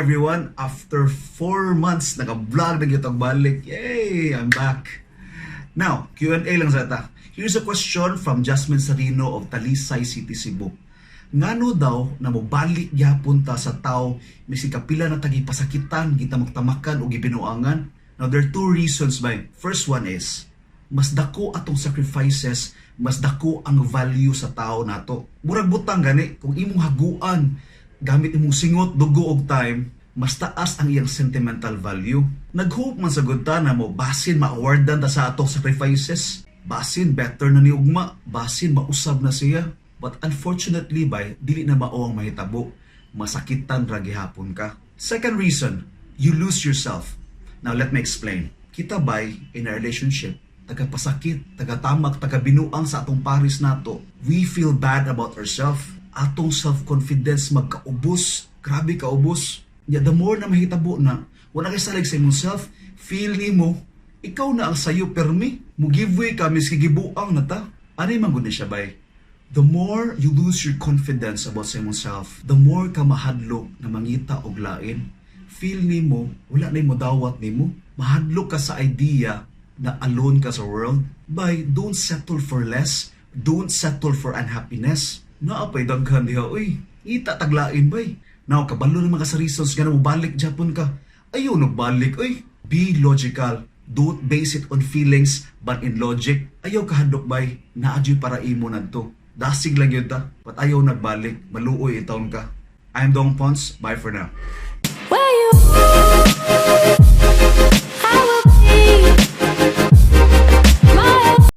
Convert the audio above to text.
Everyone! After 4 months, naka-vlog na gyud balik. Yay! I'm back. Now, Q&A lang sa ta. Here's a question from Jasmine Sarino of Talisay City, Cebu. Ngano daw na mobalik gyapon ta sa tao miski kapila na tagi pasakitan, gitamak-tamakan o gibinuangan? Now, there are two reasons ba. First one is, mas dako atong sacrifices, mas dako ang value sa tao nato. Murag butang gani, kung imong haguan, gamit imong singot, dugo og time, mas taas ang iyang sentimental value. Nag-hope man sa gud ta na mo basin ma-awardan ta sa atong sacrifices. Basin better na ni ugma, basin mausab na siya. But unfortunately bay, dili na mao ang mahitabo. Masakitan ra gihapon ka. Second reason, you lose yourself. Now let me explain. Kita bay in a relationship, tagapasakit, tagatamak, tagabinuang sa atong paris nato. We feel bad about ourselves. Atong self-confidence magkaubos. Grabe kaubos. Yeah, the more na mahitabo na, wala kay salig sa imong self, feel nimo, ikaw na ang sayo permi. Mo give way ka miski gibuang na ta. Ani man gud ni siya bay. The more you lose your confidence about sa imong self, the more ka mahadlok na mangita og lain. Feel nimo, wala na mo dawat nimo. Mahadlok ka sa idea na alone ka sa world. Bay, don't settle for less. Don't settle for unhappiness. Naa pay daghan diha, uy. Ngita tag lain bay. Now, kabalo naman ka sa reasons nga mo balik japon ka. Ayaw balik, uy. Be logical. Don't base it on feelings, but in logic. Ayaw kahadlok bay. Naa juy para imo nadto. Dasig lang gyud ta. But ayaw nagbalik. Maluoy intawon ka. I'm Dong Pons. Bye for now. Where you